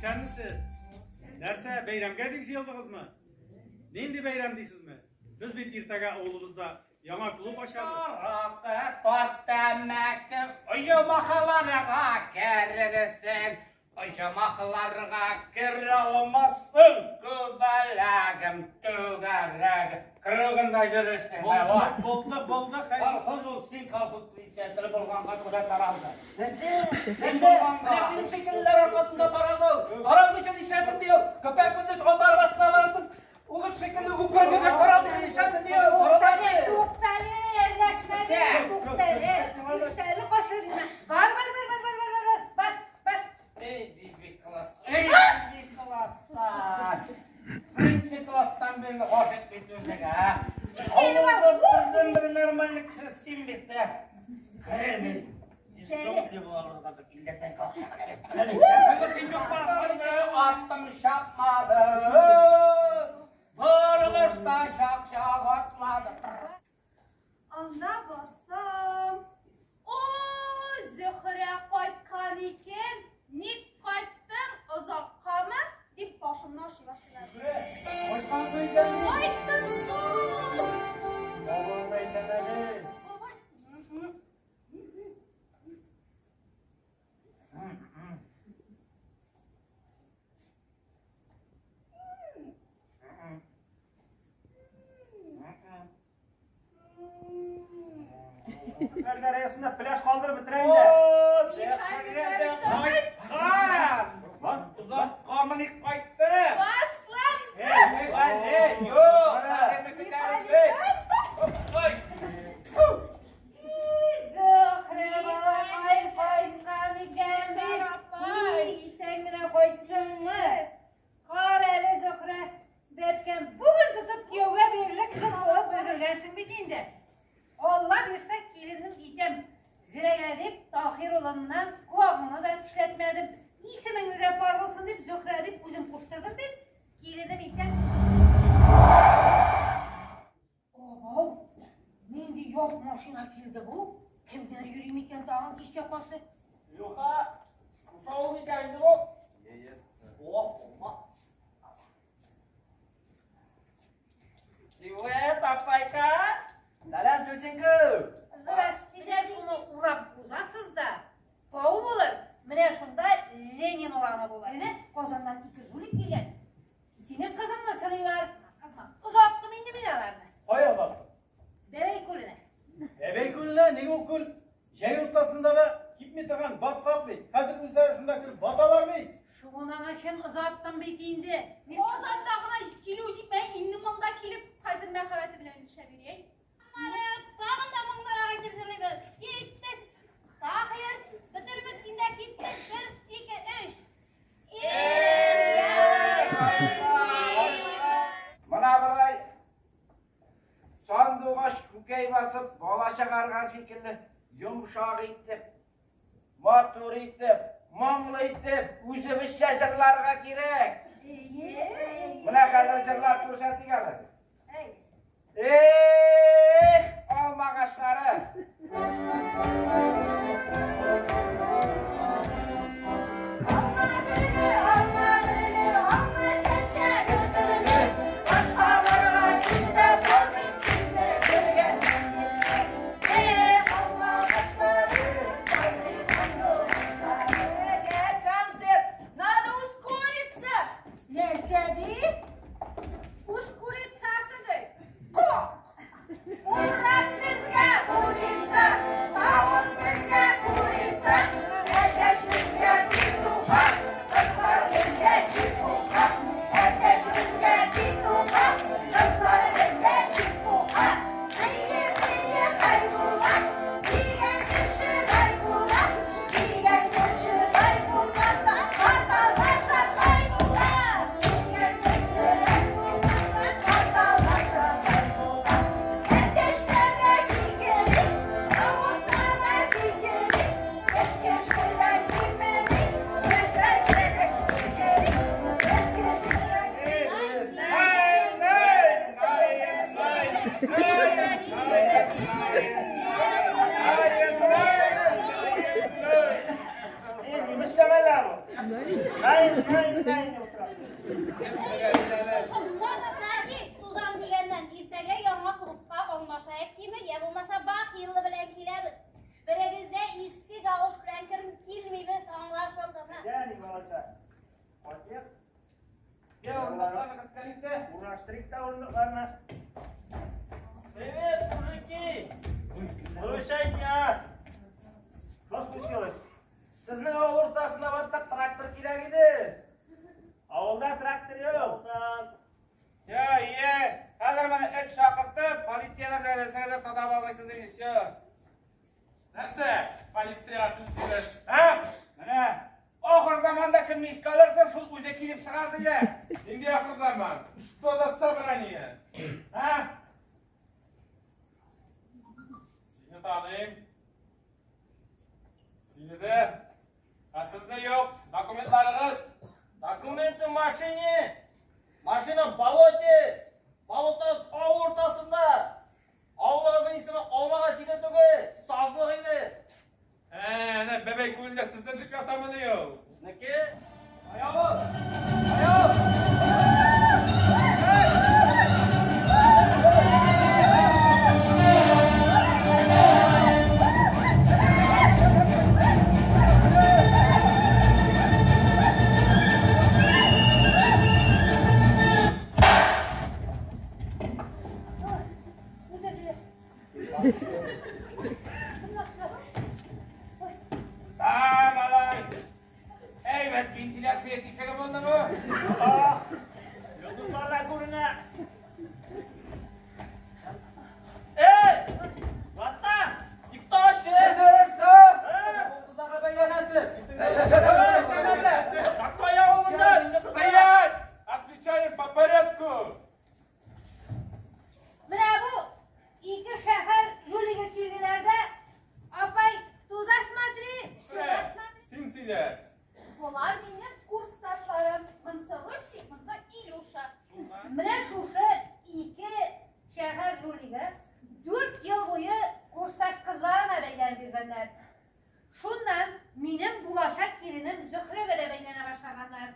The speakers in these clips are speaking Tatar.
Исәнмесез? Нәрсә, бәйрәмгә дип җыелдыгызмы? Нинди бәйрәм дисезме? Без бит иртәгә авылыбызда яңа клуб ачабыз. Аракы, тарт тәмәке, оҗмахларга керерсең. Оҗмахларга керә алмассың, күбәләгем түгәрәк. Кругында йөрерсең. Булды, булды, булды. Колхоз ул, син колхоз председателе булганга күрә таралды. Нәрсә? Нәрсә? Менә синең шикеллеләр аркасында таралды ул. Таралмыйча нишләсен ди ул? Көпә-көндез ат арбасына барасың. Угыз шикелле үкереп йөргән таралмыйча нишләсен ди ул? Туктале, туктале, әрләшмәле, туктале. Туктале, кашырина. Бар, бар, бар, бар, бар, бар, бар, бар, бар. Эй, биби класс. Эй, биби класстан. Беренче класстан бирле гашыйк бит үзеңә, ә? Авылда бердән бер нормальный кеше син бит, ә? Керер мин. Дистопия алырга бер илле тәңкә акча кирәк. Аттым чапмады. Борылышта чак-чак атлады. Анда барсам, ой, Зөһрә кайткан икән. Ник кайттың, озаккамы? Дип башымны ашый башлады. Кайттым шул. Бабаңны әйтәм әле. Бабай. Күпләр дәрьясында пляж калдырып бетерә инде. Зөһрә дә кайткан. Озаккамы ник кайтты? Башланды. Әле, юк, әле көтәбез. Ой. Зөһрә балакай кайткан икән бит. Апай. Исән генә кайттыңмы? Кара әле, Зөһрә, бәбкәм, бүген тотып кияүгә бирерлек кыз булып өлгергәнсең бит инде. Алла бирсә, киленем итәм. Зирәгә дип, Таһир улыннан колагыңны да тешләтмәдем. Исемеңне дә пар булсын дип, Зөһрә дип үзем куштырдым бит. Киленем итәм. Абау, нинди ят машина килде бу? Кемнәр йөри микән тагын кичкә каршы? Юха, кушавы микән инде бу? О, olma. Привет, апайка. Сәлам, тетенька. Здрасте, шуны урап узасыз да, тау булыр. Менә шунда Ленин урамы булыр. Әнә Казаннан ике жулик килгән. Синең кызыңны сорыйлар. Кызма, озаттым инде мин аларны. Кая озаттың? Бәбәй күленә. Бәбәй күленә, нигә ул күл? Җәй уртасында да кипми торган баткак бит. Хәзер үзләре шунда кереп баталар бит. Шуның өчен озаттым бит инде. Казанда гына килү җитмәй, инде монда килеп, хәзер мәхәббәте белән нишләп йөри? Ары, тагын да моңнарак әйтеп җырлыйбыз. Киттек. Таһир, бетербез син дә киттек. 1, 2, 3. Менә болай сандугач күкәй басып, бала чыгарган шикелле йомшак итеп, матур итеп, моңлы итеп, үзебезчә җырларга кирәк. Менә хәзер җырлап күрсәтик әле. Эх, алмагачлары. Алма гөле, алма гөле, алма чәчәге төрле. Башкаларга күз дә салмыйм сине күргәннән. Эх, алмагачлары, сайрый сандугачлары. Концерт! Надо ускориться! Нәрсә ди? Ускориться ди. Как? Урам безгә улица, тавык безгә курица. Найн, утыра. Кстати, тузан дигәннән иртәгә яңа клубка алмашаяк киеме, я булмаса бахиллы белән киләбез. Беребез дә иске галош белән килмибез, аңлашылдымы? Әйдә, баласа. Кайтыйк. Я, урындыкларны керткән инде. Урнаштырыйк та урындыкларны. Привет, мужики! Повышай дня! Что случилось? Сезнең авыл уртасында баттак трактор кирәк иде. Авылда трактор юк. Я, ие, хәзер менә эт чакыртып, полицияләр белән нәрсәгә татап алмыйсыз инде, всё. Нәрсә? Полициягә сүз бирәсез? Ә? Менә ахыр заманда кемне искә алырсың, шул үзе килеп чыгар диде. Нинди ахыр заман? Что за собрание? А? Сине таныйм. Сине дә. Ә сезне юк. Документларыгыз? Документы в машине. Машина в болоте. Болото авыл уртасында. Авылыгызның исеме Алмагач иде түгел, Сазлык иде. Әнә, бәбәй күлендә сездән чыгып ятамыни ул? Сезнеке? Аягыз! Аяз! А, малай. Әйбәт вентиляция тишеге булдымы? Йолдызлар да күренә. Эй! Ватан! Иптәш! Кызларга бәйләнәсез! Какой авыл монда? Стоять! Отвечаем по порядку! Менә бу ике шәһәр жулиге килделәр дә, апай, туда смотри, сюда смотри. Син сөйлә. Болар минем курсташларым. Монсы Ростик, монсы Илюша. Менә шушы ике шәһәр жулиге 4 ел буе курсташ кызларына бәйләнеп йөргәннәр. Шуннан минем булачак киленем Зөһрәгә дә бәйләнә башлаганнар.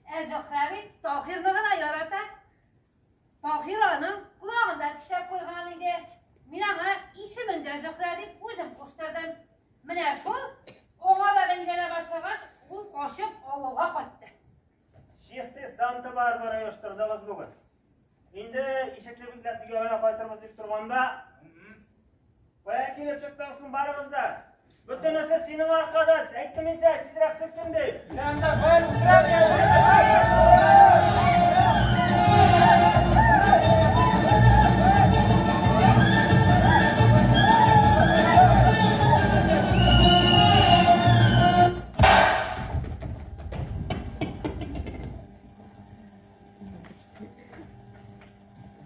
Ә Зөһрә бит Таһирны гына ярата. Таһир аның колагын да тешләп куйган иде. Мин аңа исемен дә Зөһрә дип үзем куштырдым. Менә шул аңа да бәйләнә башлагач, ул качып авылга кайтты. Чистый Санта-Барбара оештырдыгыз бүген. Инде ишекне бикләп өйгә генә кайтырбыз дип торганда, кая килеп чыктыгыз соң барыгыз да? Бөтенесе синең аркада. Әйттем исә, тизрәк сөртен дип. Янда бер үтерәм я.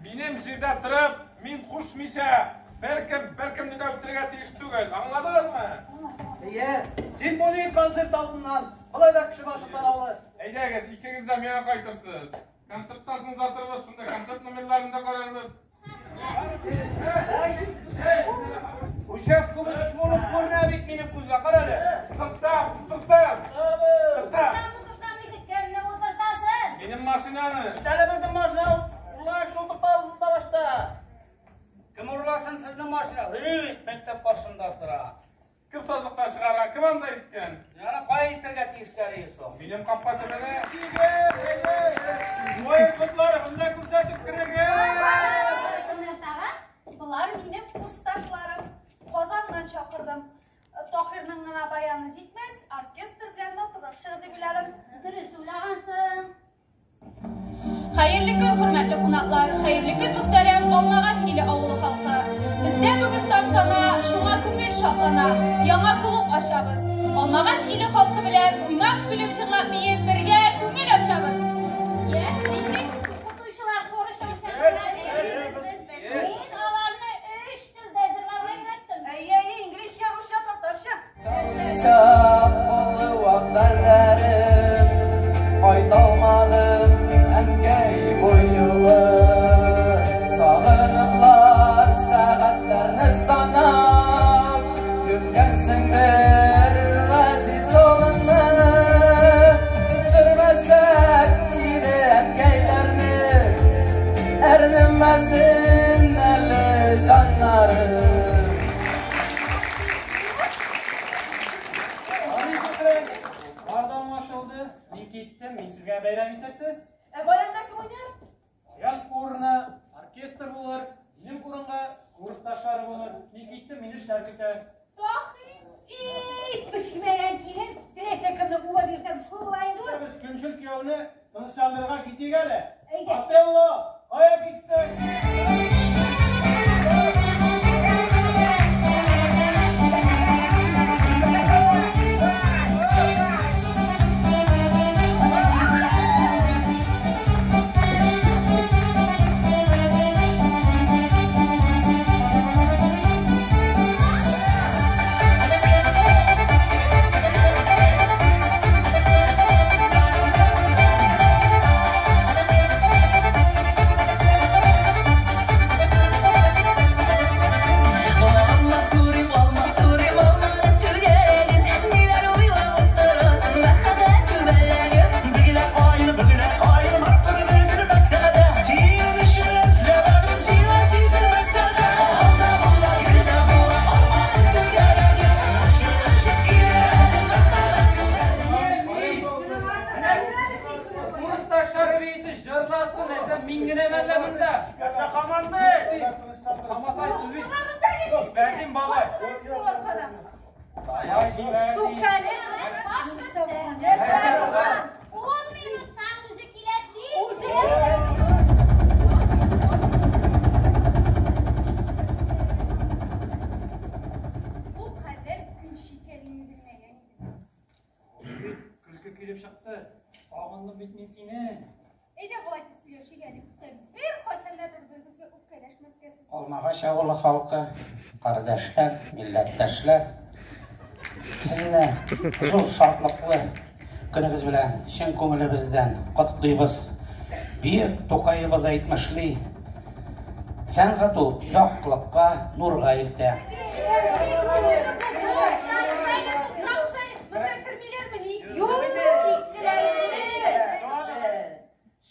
Минем җирдә торып, мин кушмыйча, беркем беркемне дә үтерергә тиеш түгел. Аңладыгызмы? Әйе, симфоник концерт алдыннан болай да кеше башы санаулы. Әйдәгез, икегез дә миңа кайтырсыз. Концерттан соң озатырбыз, шунда концерт номерларын да карарбыз. Участковый эш булып күренә бит минем күзгә, кара әле. Тукта, тукта. Тукта. Утыртам дисек, кемне утыртасыз? Минем машинаны. Әле безнең машина урлак шул тукталды да башта. Кем урласын сезнең машина? Һи, мәктәп каршында тора. Кем сазлыктан чыгарган, кем анда иткән? Яны кая итәргә тиешләр соң? Минем капка төбенә. Ой, котлары, монда күрсәтеп керергә. Кемнәр тагын? Болар минем курсташларым. Казаннан чакырдым. Таһирның гына баяны җитмәс, оркестр белән матуррак чыгыр дип уйладым. Дөрес уйлагансың. Хәерле көн, хөрмәтле кунаклар, хәерле көн, мөхтәрәм Алмагач иле авылы халкы. Бездә бүген тантана, шуңа күңел шатлана. Яңа клуб ачабыз. Алмагач иле халкы белән уйнап, көлеп, җырлап, биеп, бергә күңел ачабыз. Йә, ничек? Укытучылар хоры чыгыш. Мин аларны өч телдә җырларга өйрәттем. Әйе, әйе, инглизчә, русча, татарча. Олы вәгъдәләрем кайталмадым, әнкәй, бу юлы. Сагыныплар сәгатьләрне санап, көткәнсеңдер газиз улыңны. Мин киттем, мин сезгә бәйрәм итәрсез. Ә баянда кем уйнар? Баян урынына оркестр булыр, минем урынга курсташлары булыр. Мин киттем, мине эшләр көтә. Тахир! Эй, пешмәгән килен, теләсә кемне куа бирсәң, шул була инде ул. Без көнчел кияүне тынычландырырга китик әле. Әйдә. Отелло, кая киттең? Алмагач авылы халкы, кардәшләр, милләттәшләр, сезне зур шатлыклы көнегез белән чын күңелебездән котлыйбыз. Бөек Тукаебыз әйтмешли, сәнгать ул яктылыкка, нурга илтә.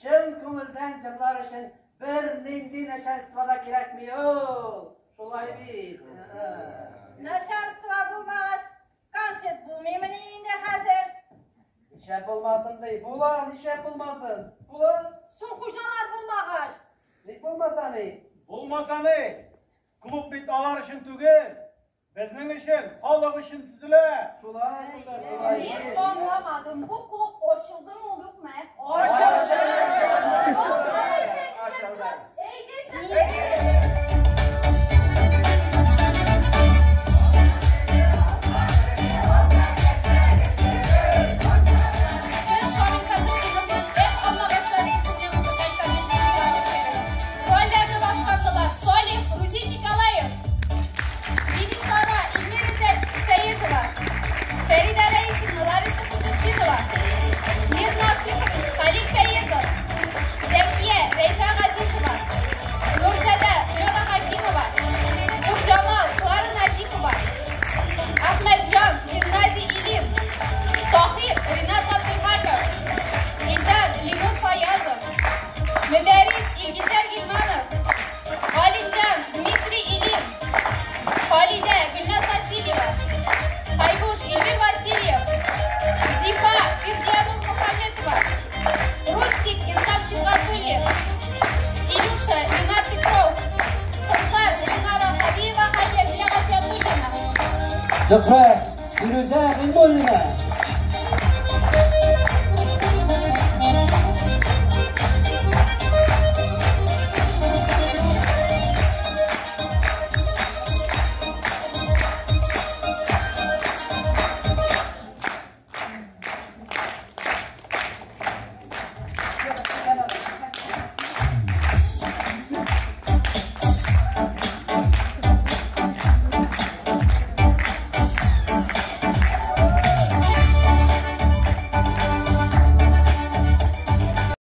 Чын күңелдән җырлар өчен бер нинди начальство да кирәкми ул. Шулай бит. Начальство булмагач, концерт булмыймыни инде хәзер? Нишләп булмасын ди? Була, нишләп булмасын? Була. Соң хуҗалар булмагач. Ник булмаса ни? Булмаса ни? Клуб бит алар өчен түгел, безнең өчен, халык өчен төзелә. Шулай, шулай. Мин аңламадым, бу клуб ачылдымы ул юкмы? Ачылды. Рольләрне башкардылар Салих, Рузил Николаев, Бибисара, Эльмира Фәезова, Фәридә Рәисовна, Лариса Кутутдинова, Мир Насихович, Халил Фәезов, Зәкия, Рәйфә Газизова, Нурзадә, Флера Хакимова, Гүлҗамал, Клара Надипова, Әхмәтҗан, Геннадий Ильин, Сахир, Ринат Абдулхаков, Илдар, Ленур Фаязов, Мөдәррис, Илгизәр Гилманов, Галимҗан, Дмитрий Ильин, Халидә, Гөлназ Васильева, Хайбуш, Эльмир Васильев, Зифа, Фирдиянур Мухаметова, Рустик, Инсаф Сибгатуллин, Илюша, Ленар Петров, Кызлар, Ленара Хадиева, Хәлия Зилә Гатиятуллина. Зөһрә, Фирүзә Гыйльмуллина.